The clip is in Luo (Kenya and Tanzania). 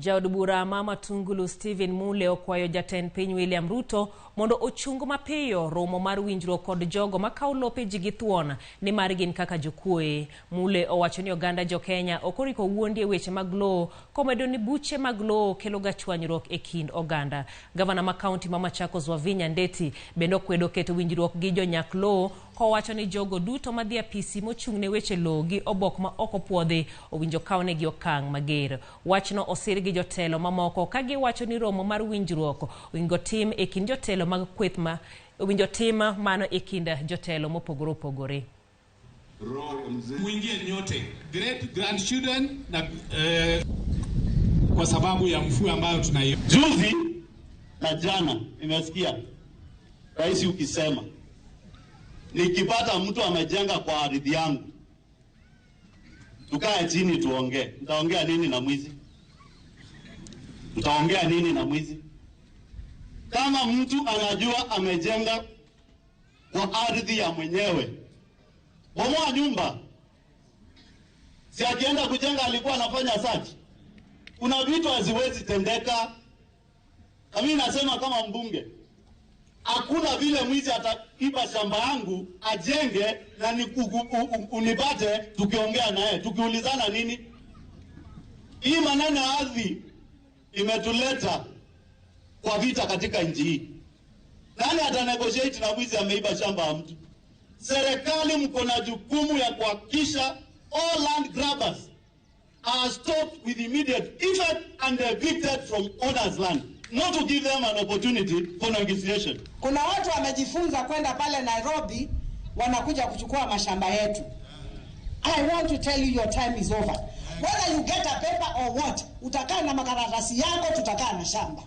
Jaod bura ma Matungulu Stephen Mule okwayo jatend piny William Ruto mondo ochung mapiyo romo mar winjruok kod jogo makawo lope ji gi thuon nimar gin kaka jokuoye. Mule owacho ni oganda jo-Kenya ok oriko wuondi e weche mag lowo komedo ni buche mag lowo kelo ga chwanyruok e kind oganda. Gavana ma kaunti ma Machakos Wavinya Ndeti bende okwedo keto winjruok gi jonyak lowo kowacho ni jogo duto madhi apisi mochung' ne weche lowo gi obok ma ok opuodhi owinjo kawnegi okang' mager. Wachno osir gi jotelo mamoko ka giwacho ni romo mar winjruok owinjo tim e kind jotelo mag kweth ma owinjo tim mano e kind jotelo mopogore opogore. Muingie nyote great grandchildren na kwa sababu ya mvua ambayo tunaiona. Juzi na jana nimesikia rais ukisema nikipata mtu amejenga kwa ardhi yangu tukae chini tuongee. Mtaongea nini na mwizi? Mtaongea nini na mwizi? Kama mtu anajua amejenga kwa ardhi ya mwenyewe, bomoa nyumba. Si akienda kujenga alikuwa anafanya search. Kuna vitu haziwezi tendeka. Na mimi nasema kama mbunge, hakuna vile mwizi ataiba shamba yangu ajenge na ni unipate tukiongea naye tukiulizana nini. Hii maneno ya ardhi imetuleta kwa vita katika nchi hii. Nani atanegotiate na mwizi ameiba shamba ya mtu? Serikali mko na jukumu ya kuhakikisha all land grabbers are stopped with immediate effect and evicted from owners land, not to give them an opportunity for negotiation. Kuna watu wamejifunza kwenda pale Nairobi, wanakuja kuchukua mashamba yetu. I want to tell you your time is over. Whether you get a paper or what, utakaa na makaratasi yako, tutakaa na shamba.